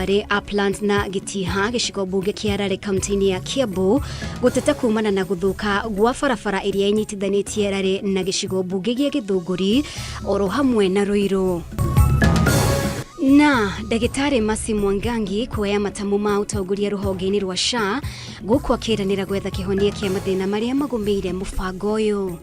mbarĩ Uplands na Gĩtiha gĩcigo mbunge kĩa Rari kaunti-inĩ ya Kiambu gũteta kumana na gũthũka gwa barabara ĩrĩa ĩnyitithanĩtie Rari na gĩcigo mbunge gĩa Gĩthũngũri oro hamwe na Ruiru. Na ndagĩtarĩ Mercy Mwangangi kuoya matamu ma ũtongoria rũhonge-inĩ rwa SHA gũkũ akĩranĩra gwetha kĩhonia kĩa mathĩna marĩa magũmĩire mũbango ũyũ.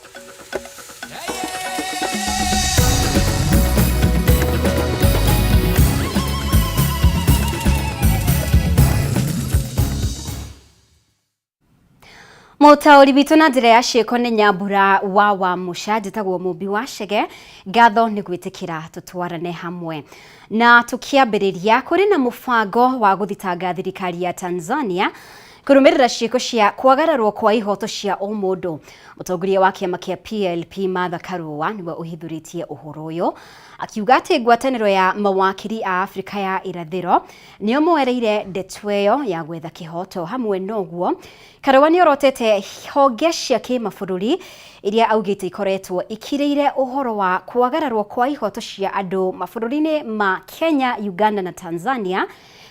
Mũtaũri witũ na njĩra ya ciĩko nĩ Nyambura wa Wamũca, njĩtagwo Mũmbi wa Chege, ngatho nĩ gwĩtĩkĩra tũtwarane hamwe. Na tũkĩambĩrĩria, kũrĩ na mũbango wa gũthitanga thirikari ya Tanzania kũrũmĩrĩra ciĩko cia kwagararwo kwa ihoto cia ũmũndũ. Mũtongoria wa kĩama kĩa PLP Martha Karua nĩwe ũhithũrĩtie ũhoro ũyũ, akiuga atĩ ngwatanĩro ya mawakiri a Afrika ya irathĩro nĩo moereire ndeto ĩyo ya gwetha kĩhoto. Hamwe na ũguo, Karua nĩorotete honge cia kĩmabũrũri iria augĩte ikoretwo ikirĩire ũhoro wa kwagararwo kwa ihoto cia andũ mabũrũri-inĩ ma Kenya, Uganda na Tanzania,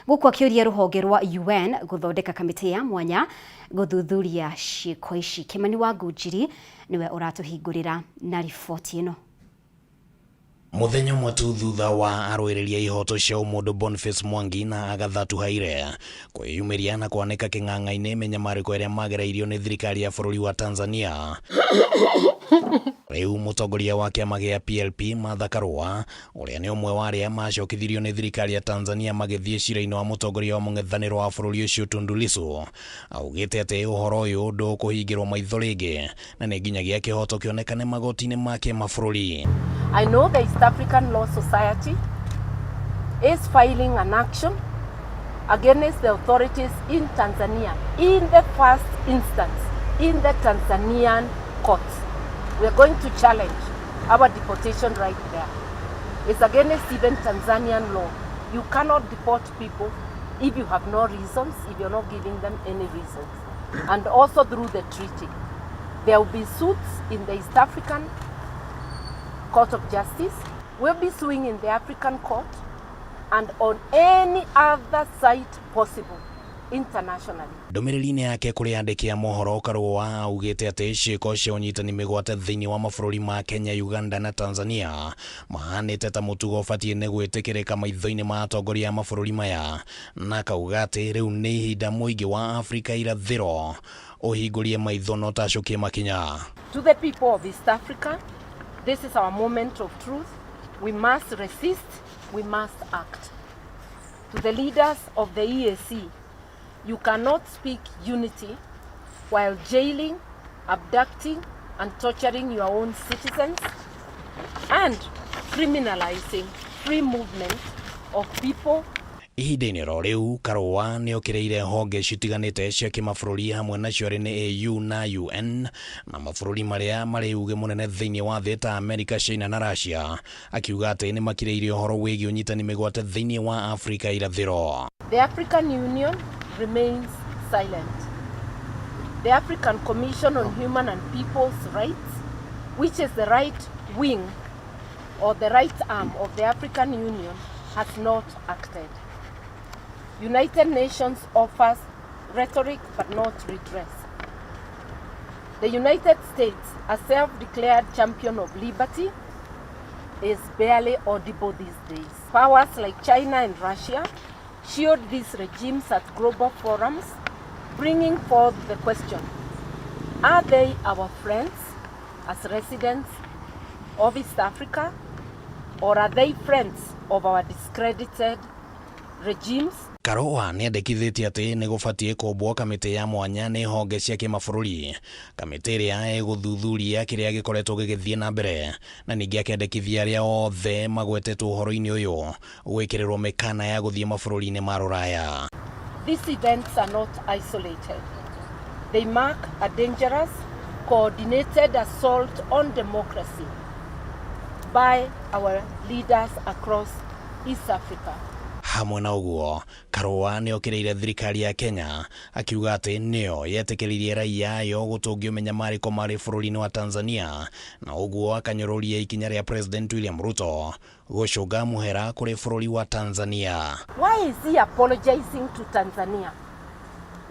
gũkũ akĩũria rũhonge rwa UN gũthondeka kamĩtĩ ya mwanya gũthuthuria ciĩko ici. Kĩmani wa Ngunjiri nĩwe ũratũhingũrĩra na riboti ĩno. Mũthenya ũmwe tu thutha wa arũĩrĩri a ihoto cia ũmũndũ Boniface Mwangi na Agatha Atuhaire kwĩyumĩria na kwanĩka kĩng'ang'a-inĩ mĩnyamarĩko ĩrĩa magereirio nĩ thirikari ya bũrũri wa Tanzania, rĩu mũtongoria wa kĩama gĩa PLP Martha Karua ũrĩa nĩ ũmwe wa arĩa macokithirio nĩ thirikari ya Tanzania magĩthiĩ cira-inĩ wa mũtongoria wa mũng'ethanĩro wa bũrũri ũcio Tundu Lissu augĩte atĩ ũhoro ũyũ ndũkũhingĩrwo maitho rĩngĩ na nĩ nginyagia kĩhoto kĩonekane magoti-inĩ ma kĩmabũrũri. I know the East African Law Society is filing an action against the authorities in Tanzania in the first instance in the Tanzanian courts. We are going to challenge our deportation right there. It's against even Tanzanian law. You cannot deport people if you have no reasons, if you're not giving them any reasons. And also through the treaty. There will be suits in the East African Court of Justice. We'll be suing in the African Court and on any other site possible internationally. Ndũmĩrĩri-inĩ yake kũrĩ andĩki a mohoro Karũa augĩte atĩ ciĩko cia ũnyitani mĩgwate thĩinĩ wa mabũrũri ma Kenya, Uganda na Tanzania mahanĩte ta mũtugo ũbatiĩ nĩ gwĩtĩkĩrĩka maitho-inĩ ma atongoria a mabũrũri maya, na akauga atĩ rĩu nĩ ihinda mũingĩ wa Afrika irathĩro ũhingũrie maitho na ũtacũkie makinya. To the people of East Africa, this is our moment of truth. We must resist, we must act. To the leaders of the EAC, you cannot speak unity while jailing, abducting, and torturing your own citizens and criminalizing free movement of people. Ihinda-inĩ oro rĩu, Karũa nĩ okĩrĩire honge citiganĩte cia kĩmabũrũri hamwe nacio arĩ nĩ AU na UN na mabũrũri marĩa marĩ uge mũnene thĩinĩ wa thĩ ta Amerika, China na Russia, akiuga atĩ nĩ makirĩire ũhoro wĩgiĩ ũnyitani mĩgwate thĩinĩ wa Afrika irathĩro. The African Union remains silent. The African Commission on Human and People's Rights, which is the right wing or the right arm of the African Union, has not acted. United Nations offers rhetoric but not redress. The United States, a self-declared champion of liberty, is barely audible these days. Powers like China and Russia shield these regimes at global forums, bringing forth the question, are they our friends as residents of East Africa, or are they friends of our discredited regimes? Karũa nĩ andĩkithĩtie atĩ nĩ gũbatiĩ kũmbwo kamĩtĩ ya mwanya nĩ honge cia kĩmabũrũri, kamĩtĩ ĩrĩa ĩgũthuthuria kĩrĩa gĩkoretwo gĩgĩthiĩ na mbere, na ningĩ akendekithia arĩa othe magwetetwo ũhoro-inĩ ũyũ gwĩkĩrĩrwo mĩkana ya gũthiĩ mabũrũri-inĩ ma rũraya. These events are not isolated. They mark a dangerous, coordinated assault on democracy by our leaders across East Africa. Hamwe na ũguo, Karũa nĩokĩrĩire thirikari ya Kenya akiuga atĩ nĩyo yetĩkĩririe raia ayo gũtũngio mĩnyamarĩko marĩ bũrũri-inĩ wa Tanzania na ũguo akanyũrũria ikinya rĩa President William Ruto gũcũnga mũhera kũrĩ bũrũri wa Tanzania. Why is he apologizing to Tanzania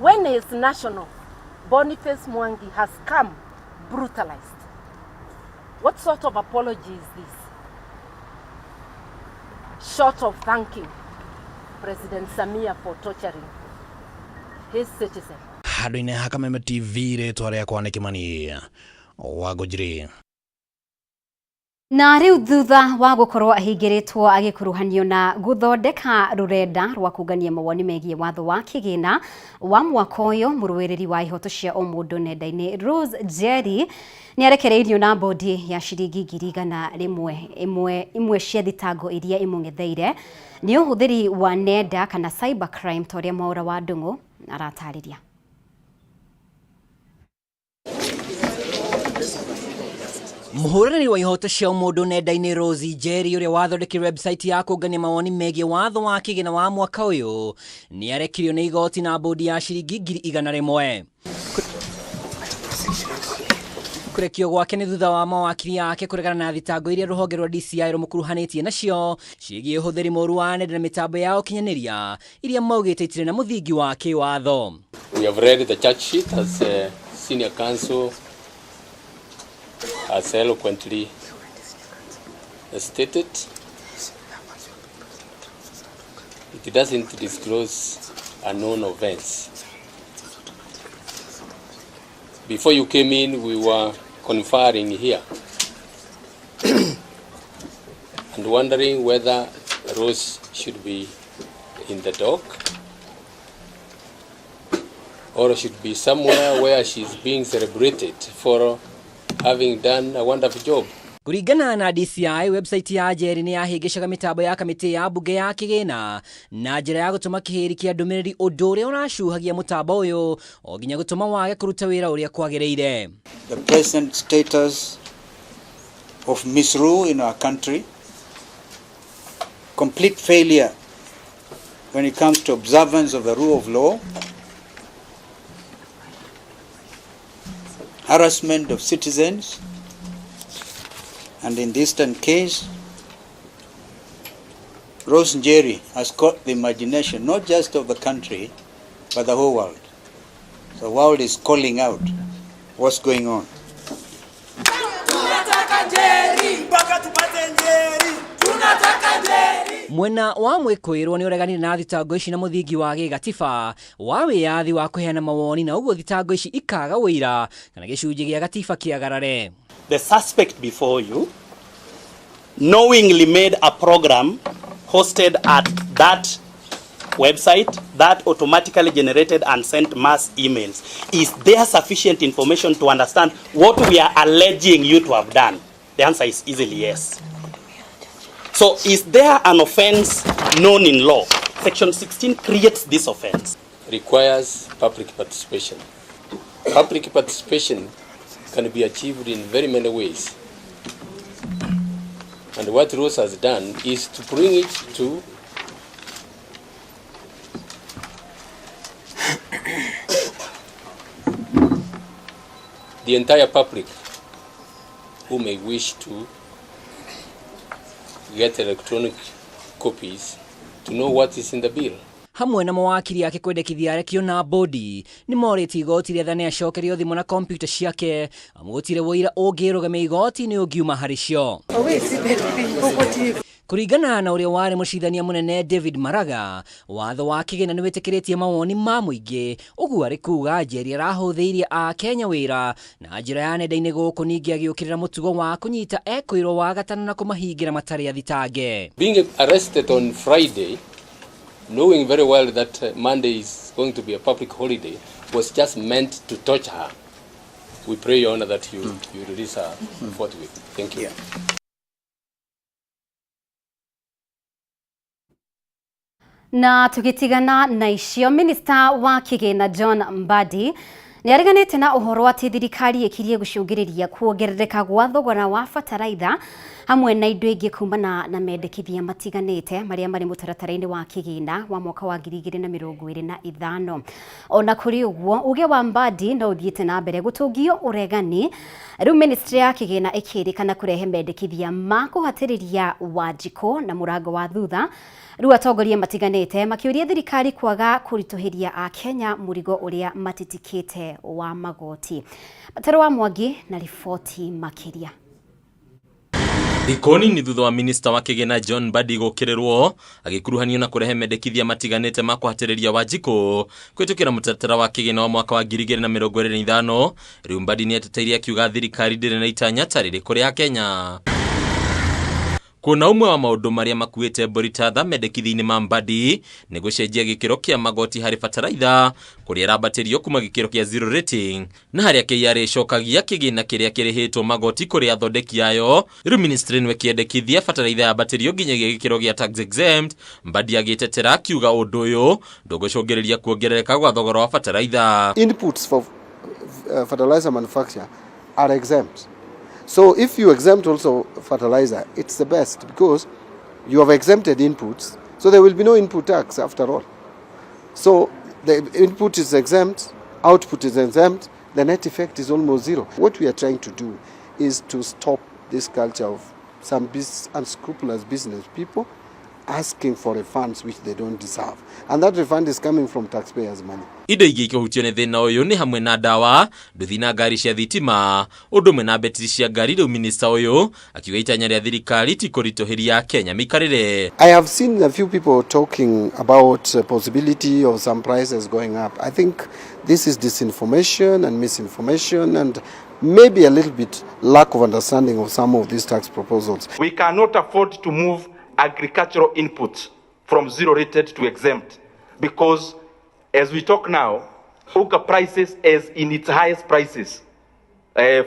when his national Boniface Mwangi has come brutalized? What sort of apology is this? Short of thanking President Samia for torturing his citizen. Handũ-inĩ ha Kameme TV, rĩtwa rĩakwa nĩ Kĩmani wa Ngũnjiri. Na rĩu thutha wa gũkorwo ahingĩrĩtwo agĩkuruhanio na gũthondeka rũrenda rwa kũngania mawoni megiĩ watho wa kĩgĩna wa mwaka ũyũ, mũrũĩrĩri wa ihoto cia ũmũndũ nenda-inĩ Rose Njeri nĩ arekereirio na bondi ya ciringi 100,000. Imwe cia thitango iria imũng'etheire nĩ ũhũthĩri wa nenda kana cyber crime, ta ũrĩa Mwaũra wa Ndung'u aratarĩria. Mũhũranĩri wa ihoto cia ũmũndũ nenda-inĩ Rose Njeri, ũrĩa wathondekire website ya kũngania mawoni megiĩ watho wa kĩgĩna wa mwaka ũyũ, nĩ arekirio nĩ igoti na bondi ya ciringi 100,000. Kũrekio gwake nĩ thutha wa mawakiri ake kũregana na thitango iria rũhonge rwa DCI rũmũkuruhanĩtie nacio ciĩgiĩ ũhũthĩri mũru wa nenda na mĩtambo ya ũkinyanĩria iria maugĩte itirĩ na mũthingi wa kĩwatho. We have read the charge sheet as senior counsel has eloquently stated. It doesn't disclose a known offense. Before you came in, we were conferring here and wondering whether Rose should be in the dock or should be somewhere where she's being celebrated for having done a wonderful job. Kũringana na DCI, website ya Njeri nĩ yahĩngĩcaga mĩtambo ya kamĩtĩ ya mbunge ya kĩgĩna na njĩra ya gũtũma kĩhĩri kĩa ndũmĩrĩri, ũndũ ũrĩa ũracuhagia mũtambo ũyũ o nginya gũtũma wage kũruta wĩra ũrĩa kwagĩrĩire. The present status of misrule in our country, complete failure when it comes to observance of the rule of law, harassment of citizens, and in this case, Rose Njeri has caught the imagination not just of the country, but the whole world. The world is calling out what's going on. Tunataka Njeri mpaka tupate Njeri, tunataka Njeri. Mwena wa mwĩkũĩrwo nĩ ũreganire na thitango ici na mũthingi wa gĩgatiba wa wĩyathi wa kũheana mawoni, na ũguo thitango ici ikaga ũira kana gĩcunjĩ gĩa gatiba kĩagarare. The suspect before you knowingly made a program hosted at that website that automatically generated and sent mass emails. Is there sufficient information to understand what we are alleging you to have done? The answer is easily yes. So is there an offense known in law? Section 16 creates this offense. Requires public participation. Public participation can be achieved in very many ways. And what Rose has done is to bring it to the entire public who may wish to get electronic copies to know what is in the bill. Hamwe na mawakiri ake kwendekithia arekio na bondi, nĩ morĩtie igoti rĩathane acokerio thimũ na kompiuta ciake, amu gũtirĩ ũira ũngĩrũgamia igoti-inĩ ũngiuma harĩ cio. Kũringana na ũrĩa warĩ mũcirithania mũnene David Maraga, watho wa kĩgĩna nĩ wĩtĩkĩrĩtie mawoni ma mũingĩ, ũguo arĩ kuga Njeri arahũthĩirie Akenya wĩra na njĩra ya nenda-inĩ, gũkũ ningĩ agĩũkĩrĩra mũtugo wa kũnyita ekwĩrwo wa gatano na kũmahingĩra matarĩ athitange. Being arrested on Friday, knowing very well that Monday is going to be a public holiday, was just meant to torture her. We pray, Your Honor, that you release her forthwith. Thank you. Yeah. Na tugitigana na icio, minista wa kĩgĩna John Mbadi Nĩ areganĩte na ũhoro atĩ thirikari ĩkirie gũcũngĩrĩria kuongerereka gwa thogora wa bataraitha hamwe na indo ingĩ kumana na mendekithia matiganĩte marĩa marĩ mũtaratara-inĩ wa kĩgĩna wa mwaka wa 2025. Ona kũrĩ ũguo, uge wa Mbadi no ũthiĩte na mbere gũtũngio ũregani, rĩu ministry ya kĩgĩna ĩkĩrĩkana kũrehe mendekithia ma kũhatĩrĩria Wanjikũ na mũrango wa thutha. Rĩu atongoria matiganĩte makĩũria thirikari kwaga kũritũhĩria Akenya mũrigo ũrĩa matitikĩte wa magoti. Batero wa Mwangi na riboti makĩria. Thikũ nini thutha wa minista wa kĩgĩna John Mbadi gũkĩrĩrwo agĩkuruhanio na kũrehe mendekithia matiganĩte ma kũhatĩrĩria Wanjikũ kũhĩtũkĩra mũtaratara wa kĩgĩna wa mwaka wa 2025, rĩu Mbadi nĩeteteirie akiuga thirikari ndĩrĩ na itanya ta rĩrĩ kũrĩ Akenya. Kuona ũmwe wa maũndũ marĩa makuĩte mbũri ta tha mendekithia-inĩ ma Mbadi nĩ gũcenjia gĩkĩro kĩa magoti harĩ bataraitha kũrĩa ĩrambatĩrio kuma gĩkĩro kĩa zero rating na harĩa KRA ĩcokagia kĩgĩna kĩrĩa kĩrĩhĩtwo magoti kũrĩ athondeki ayo. Rĩu ministry nĩwe kĩendekithia bataraitha yambatĩrio nginyagia gĩkĩro gĩa tax exempt. Mbadi agĩtetera akiuga ũndũ ũyũ ndũgũcũngĩrĩria kuongerereka gwa thogora wa bataraitha. Inputs for fertilizer manufacture are exempt. So if you exempt also fertilizer, it's the best because you have exempted inputs, so there will be no input tax after all. So the input is exempt, output is exempt, the net effect is almost zero. What we are trying to do is to stop this culture of some unscrupulous business people asking for refunds which they don't deserve. And that refund is coming from taxpayers' money. Indo ingĩ ikĩhutio nĩ thĩna ũyũ nĩ hamwe na ndawa, nduthi na ngari cia thitima, ũndũ ũmwe na betiri cia ngari. Rĩu minista ũyũ akiuga itanya rĩa thirikari ti kũritũhĩria Kenya mĩikarĩre. I have seen a few people talking about the possibility of some prices going up. I think this is disinformation and misinformation and maybe a little bit lack of understanding of some of these tax proposals. We cannot afford to move agricultural inputs from zero rated to exempt because as we talk now, unga prices is in its highest prices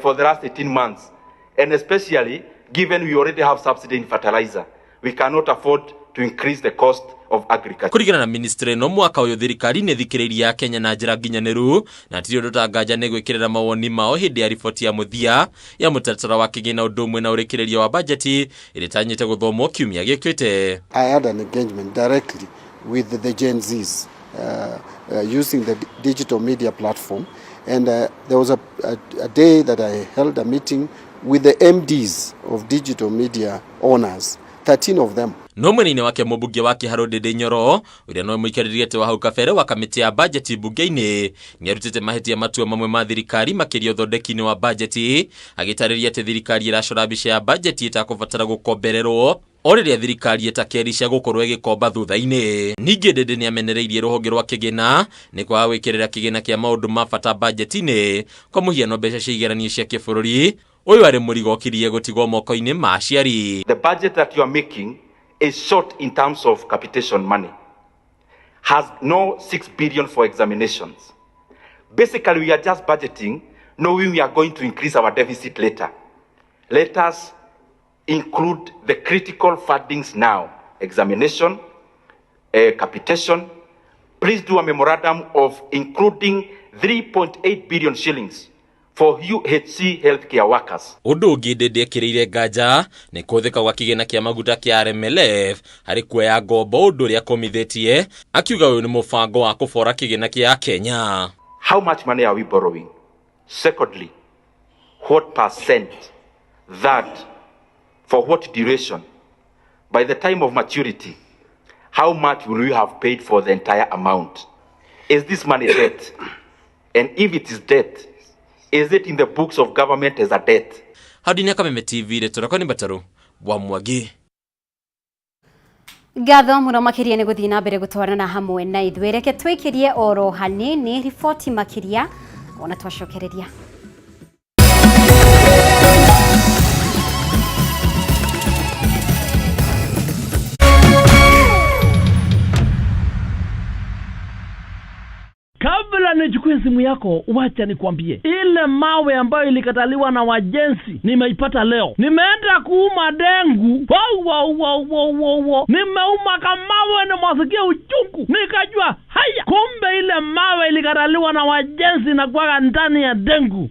for the last 18 months, and especially given we already have subsidy in fertilizer, we cannot afford to increase the cost of agriculture. Kũringana na ministry no mwaka ũyũ thirikari nĩ thikĩrĩirie Kenya na njĩra nginyanĩru na tiri ũndũ ta nganja nĩ gwĩkĩrĩra mawoni mao hĩndĩ ya riboti ya mũthia ya mũtaratara wa kĩgĩna ũndũ ũmwe na ũrĩkĩrĩrio wa bajeti ĩrĩa ĩtanyĩte gũthomwo kiumia gĩũkĩte. I had an engagement directly with the Gen Zs using the digital media platform, and there was a day that I held a meeting with the MDs of digital media owners, 13 of them. No mwena-inĩ wake mũmbunge wa Kĩharũ Ndĩndĩ Nyoro ũrĩa nowe mũikarĩri gĩtĩ wa hau kabere wa kamĩtĩ ya bajeti mbunge-inĩ nĩarutĩte mahĩtia matua mamwe ma thirikari makĩria ũthondeki-inĩ wa bajeti, agĩtarĩria atĩ thirikari ĩracora mbica ya bajeti ĩtakũbatara gũkombererwo o rĩrĩa thirikari ĩtakericia gũkorwo ĩgĩkomba thutha-inĩ. Ningĩ Ndĩndĩ nĩamenereirie rũhonge rwa kĩgĩna nĩ kwaga gwĩkĩrĩra kĩgĩna kĩa maũndũ ma bata bajeti-inĩ, kwa mũhiano mbeca cia igeranio cia kĩbũrũri. Ũyũ arĩ mũrigo ũkirie gũtigwo moko-inĩ ma aciari. The budget that you are making is short in terms of capitation money, has no 6 billion for examinations. Basically, we are just budgeting knowing we are going to increase our deficit later. Let us include the critical fundings now, examination, capitation. Please do a memorandum of including 3.8 billion shillings for UHC healthcare workers. Ũndũ ũngĩ Ndĩndĩ ekĩrĩire nganja nĩ kũhũthĩka gwa kĩgĩna kĩa maguta kĩa RMLF harĩ kuoya ngombo, ũndũ ũrĩa akũmithĩtie akiuga ũyũ nĩ mũbango wa kũbora kĩgĩna kĩa Kenya. How much money are we borrowing? Secondly, what percent? Third, for what duration? By the time of maturity, how much will we have paid for the entire amount? Is this money debt? And if it is debt, is it in the books of government as a debt? Hau Kameme TV, rĩtwa rĩakwa nĩ Mbataru wa Mwangi. Ngatho mũno makĩria nĩ gũthiĩ na mbere gũtwarana hamwe na ithuĩ. Reke twĩkĩrie oro hanini riboti makĩria ona twacokereria. Kabla Kabla nichukue simu yako, wacha nikwambie, ile mawe ambayo ilikataliwa na wajenzi nimeipata leo. Nimeenda kuuma dengu, wow, wow, wow, wow, wow, wow. Nimeuma kamawe, nimwasikia uchungu, nikajua haya, kumbe ile mawe ilikataliwa na wajenzi na kwaga ndani ya dengu.